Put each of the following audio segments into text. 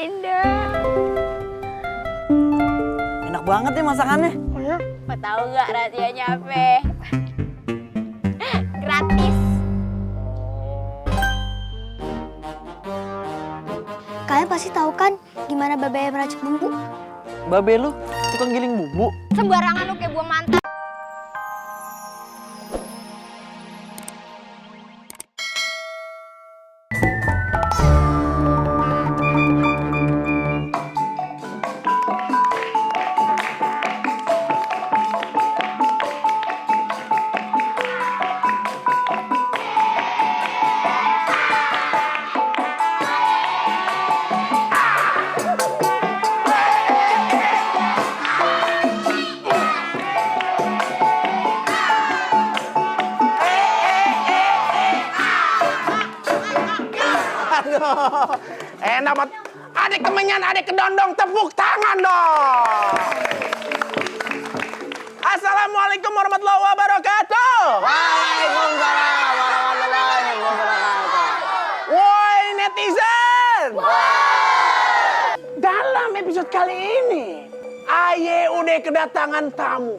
Indah. Enak banget ya masakannya. Mau tahu nggak rahasianya apa? Gratis. Kalian pasti tahu kan gimana Babe meracik bumbu? Babe lu tukang giling bumbu. Sembarangan lu kayak buang mantan. Aduh, enak banget. Adik kemenyan, adik kedondong, tepuk tangan dong. Assalamualaikum warahmatullahi wabarakatuh. Waalaikumsalam warahmatullahi wabarakatuh. Woi netizen. Dalam episode kali ini, Aye udah kedatangan tamu.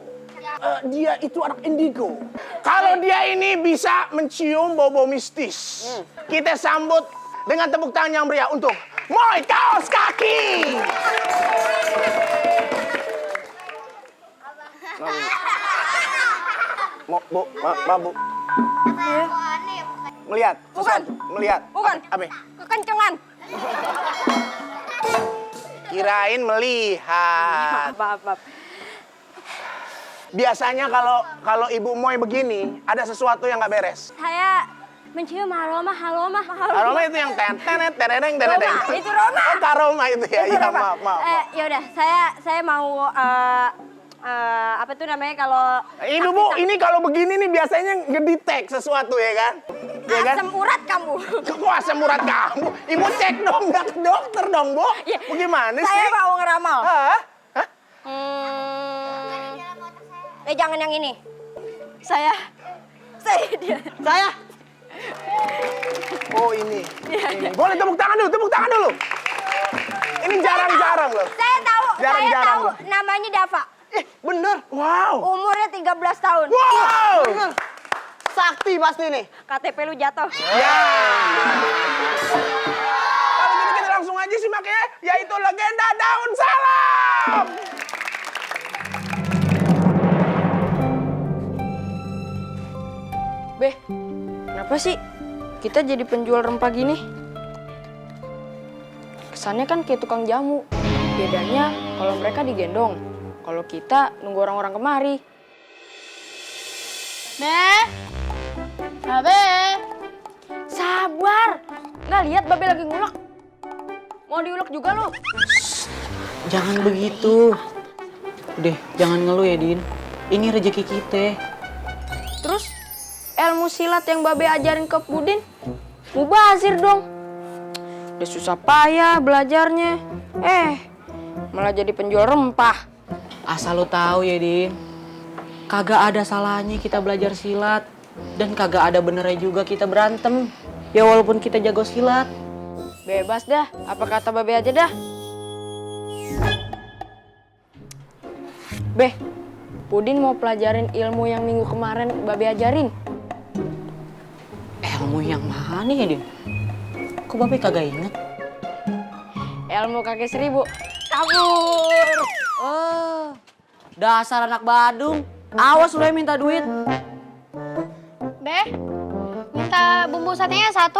Dia itu anak indigo. Kalau dia ini bisa mencium bau-bau mistis. Kita sambut dengan tepuk tangan yang meriah untuk Moy Kaos Kaki. Bu. Melihat. Bukan. Melihat. Bukan. Apa? Kekencengan. Kirain melihat. Maaf. Biasanya kalau Ibu Moy begini, ada sesuatu yang nggak beres. Saya mencium aroma. Aroma itu yang tenet. Roma, itu Roma. Oh, karoma itu ya. Itu Iya, Roma. maaf. Yaudah, saya mau apa tuh namanya kalau Ini Bu, ini kalau begini nih biasanya ngedetect sesuatu ya kan? Ya kan? asam urat kamu. Kok asam urat kamu? Ibu cek dong, nggak ke dokter dong, Bu. Ya, Bagaimana sih? Saya mau ngeramal. Hah? Jangan yang ini. Saya dia. Saya? Oh ini. Ini. Boleh tepuk tangan dulu. Ini jarang-jarang loh. Saya tahu, Jarang-jarang loh. namanya Dava. Bener. Wow. Umurnya 13 tahun. Wow. Bener. Sakti pasti nih. KTP lu jatuh. Ya. Kalau gitu kita langsung aja sih makanya yaitu legenda daun salam. Beh, kenapa sih kita jadi penjual rempah gini? Kesannya kan kayak tukang jamu. Bedanya kalau mereka digendong, kalau kita nunggu orang-orang kemari. Babe. Sabar, nggak lihat Babe lagi ngulek. Mau diulek juga lu? Jangan begitu. Udah, jangan ngeluh ya, Din. Ini rezeki kita. Terus ilmu silat yang Babe ajarin ke Pudin, mubazir dong. Udah susah payah belajarnya. Malah jadi penjual rempah. Asal lu tahu ya, Din. Kagak ada salahnya kita belajar silat. Dan kagak ada benernya juga kita berantem. Ya walaupun kita jago silat. Bebas dah, apa kata Babe aja dah. Beh, Pudin mau pelajarin ilmu yang minggu kemarin Babe ajarin. Ilmu yang mana ya, Din? Kok Babe kagak inget? Ilmu kaki 1000. Kabur. Oh, dasar anak Badung. Awas lu yang minta duit. Beh, minta bumbu satenya 1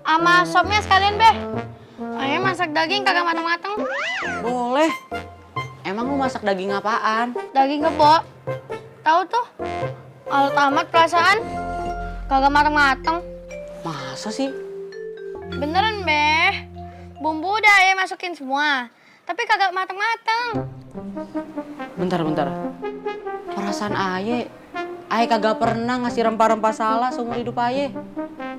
sama sopnya sekalian, Beh. Ayo masak daging kagak mateng-mateng. Boleh. Emang lu masak daging apaan? Daging kebo. Tahu tuh? Alat amat perasaan. Kagak mateng-mateng. Masa sih? Beneran, Beh. Bumbu udah Ayah masukin semua. Tapi kagak mateng-mateng. Bentar. Perasaan Aye kagak pernah ngasih rempah-rempah salah seumur hidup Aye.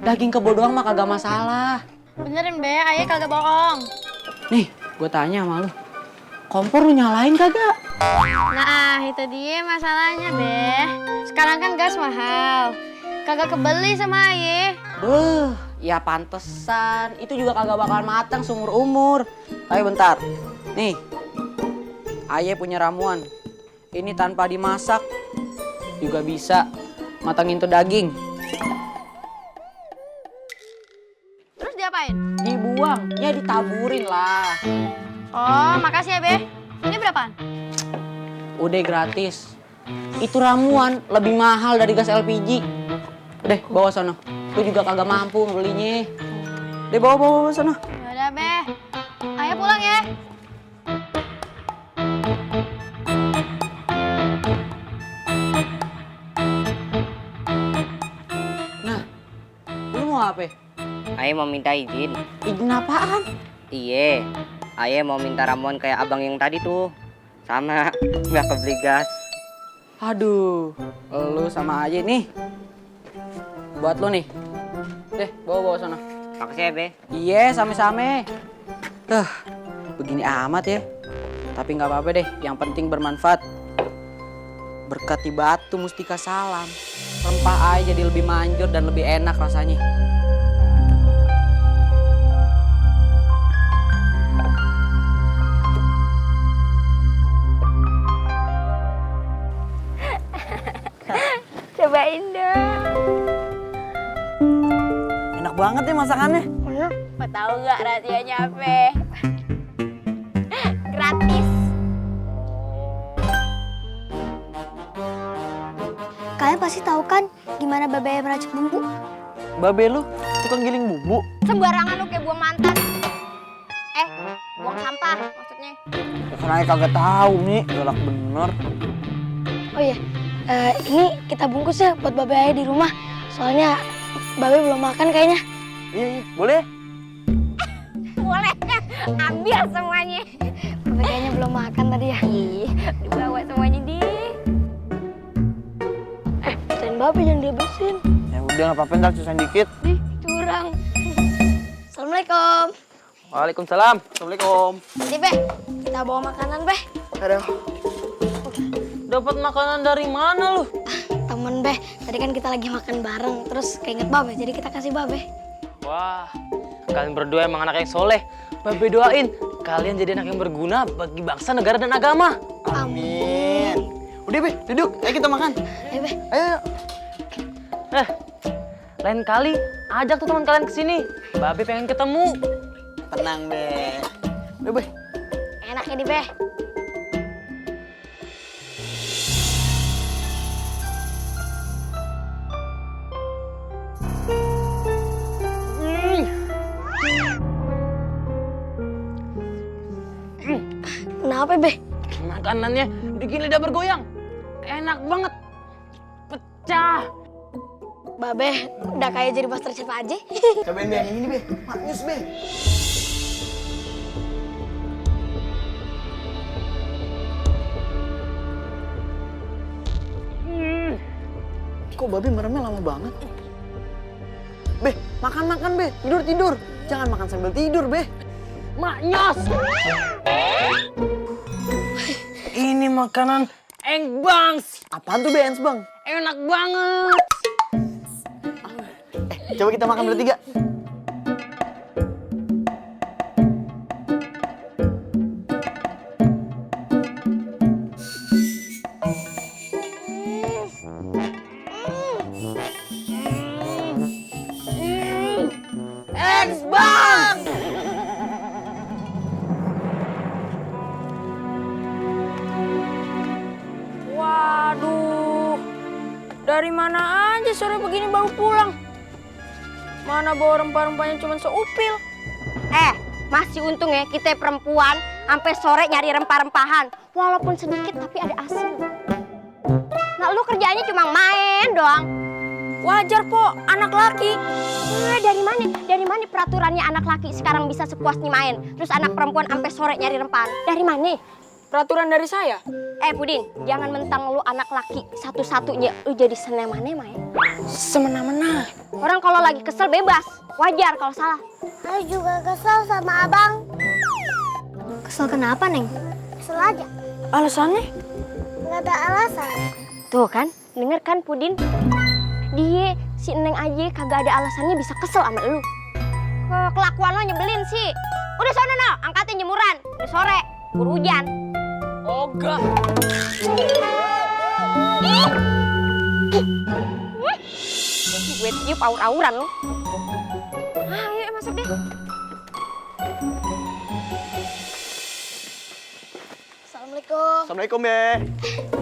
Daging kebo doang mah kagak masalah. Beneran, Beh. Ayah kagak bohong. Nih, gue tanya sama lu. Kompor lu nyalain kagak? Nah, itu dia masalahnya, Beh. Sekarang kan gas mahal. Kagak kebeli sama Ayah. Ya pantesan. Itu juga kagak bakal matang seumur umur. Ayo bentar. Nih, Aye punya ramuan. Ini tanpa dimasak juga bisa matangin tuh daging. Terus diapain? Dibuang, ya ditaburin lah. Oh, makasih ya, Be. Ini berapaan? Udah gratis. Itu ramuan lebih mahal dari gas LPG. Deh, bawa sono. Gue juga kagak mampu belinya. Deh, bawa sono. Yaudah, Be. Ayo pulang ya. Nah, lu mau apa? Aye mau minta izin. Izin apaan? Iye, Aye mau minta ramuan kayak abang yang tadi tuh. Sama, nggak kebeli gas. Aduh, lu sama aja nih. Buat lu nih. Deh, bawa sana. Makasih ya, Be. Iya, same-same. Begini amat ya. Tapi nggak apa-apa deh, yang penting bermanfaat. Berkati batu mustika salam. Rempah aja jadi lebih manjur dan lebih enak rasanya. Cobain dong. Enak banget ya masakannya. Mau tahu nggak rahasianya apa? Gratis. Kalian pasti tahu kan gimana Babe meracik bumbu? Babe lu tukang giling bumbu. Sembarangan lu kayak buang mantan. Buang sampah maksudnya. Karena Aye kagak tahu nih, galak bener. Oh iya, ini kita bungkus ya buat Babe Ayah di rumah. Soalnya Babe belum makan kayaknya. Iya, boleh. Boleh. Ambil semuanya. Babe kayaknya belum makan tadi ya. Ih, dibawa semuanya di. Pisahin Babe jangan dihabisin. Ya udah nggak apa-apa, ntar sisain dikit. Ih, curang. Assalamualaikum. Waalaikumsalam. Assalamualaikum. Nanti Be, kita bawa makanan Be. Aduh. Dapat makanan dari mana lu? Temen Be, tadi kan kita lagi makan bareng, terus keinget Babe, jadi kita kasih Babe. Wah, kalian berdua emang anak yang soleh. Babe doain kalian jadi anak yang berguna bagi bangsa, negara, dan agama. Amin. Udah Be, duduk. Ayo kita makan. Ayo Be. Ayo. Lain kali ajak tuh teman kalian kesini. Babe pengen ketemu. Tenang Be. Udah Be. Enak ini Be. Kenapa Be? Makanannya bikin lidah bergoyang. Enak banget. Pecah. Babe udah kayak jadi master chef aja. Cobain Be, yang ini Be. Maknyus Be. Kok Babe meremnya lama banget? Be, makan Be. Tidur. Jangan makan sambil tidur, Be. Maknyos. Ini makanan Engbangs. Apaan tuh Be, Ens Bang? Enak banget. Coba kita makan bertiga. Waduh, dari mana aja sore begini baru pulang? Mana bawa rempah-rempahnya cuma seupil. Masih untung ya kita perempuan sampai sore nyari rempah-rempahan. Walaupun sedikit tapi ada hasil. Nah, lu kerjaannya cuma main doang. Wajar po, anak laki. Dari mana peraturannya anak laki sekarang bisa sepuasnya main? Terus anak perempuan sampai sore nyari rempahan. Dari mana? Peraturan dari saya. Pudin, jangan mentang lu anak laki satu-satunya lu jadi semena-mena ya. Semena-mena. Orang kalau lagi kesel bebas, wajar kalau salah. Saya juga kesel sama abang. Kesel kenapa, Neng? Kesel aja. Alasannya? Nggak ada alasan. Tuh kan, denger kan Pudin? Dia si Neng aja kagak ada alasannya bisa kesel sama lu. Kelakuan lo nyebelin sih. Udah sono no, angkatin jemuran. Udah sore, buru hujan. Ogah. Gue tiup aur-auran lo. Ayo masuk deh. Assalamualaikum. Assalamualaikum, Be.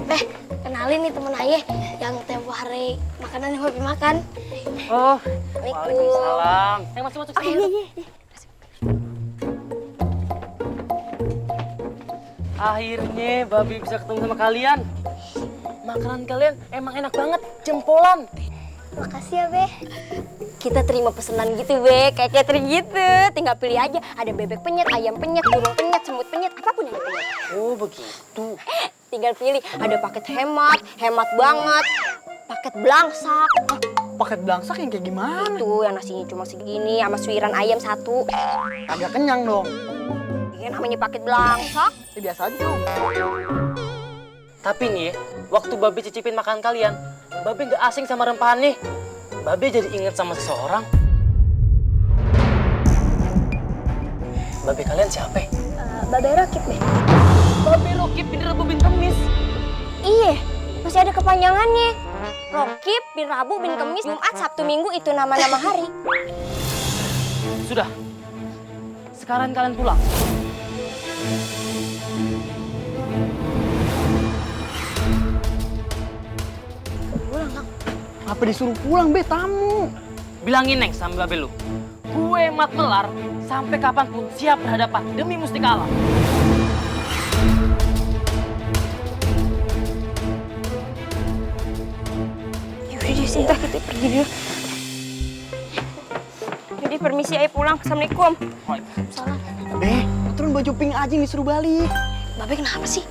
Beh, kenalin nih temen Ayah yang tempo hari makanan yang hobi makan. Oh, Assalamualaikum. waalaikumsalam. Masuk Oh iya. Akhirnya Babi bisa ketemu sama kalian. Makanan kalian emang enak banget, jempolan. Makasih ya, Be. Kita terima pesanan gitu, Be. Kayak catering gitu. Tinggal pilih aja. Ada bebek penyet, ayam penyet, burung penyet, semut penyet, apapun yang penyet. Oh, begitu. Tinggal pilih. Ada paket hemat, hemat banget. Paket belangsak. Paket belangsak yang kayak gimana? Itu yang nasinya cuma segini sama suiran ayam 1. Agak kenyang dong. Ini namanya paket belangsak. Ya, biasa aja dong. Tapi nih, waktu Babi cicipin makanan kalian, Babi nggak asing sama rempahannya. Babi jadi inget sama seseorang. Babi kalian siapa? Babe Rokit, Be. Babi Rokib bin Rabu bin Kemis. Iya, masih ada kepanjangannya. Rokib bin Rabu bin Kemis, Jumat, Sabtu, Minggu itu nama-nama hari. Sudah. Sekarang kalian pulang. Apa disuruh pulang, Be? Tamu. Bilangin Neng sama Babe lu. Gue Mat Melar sampai kapanpun siap berhadapan demi mustika alam. Yaudah deh, Sinta, kita pergi dulu. Jadi permisi, ayo pulang. Assalamualaikum. Be, turun baju pink aja nih, suruh balik. Babe kenapa sih?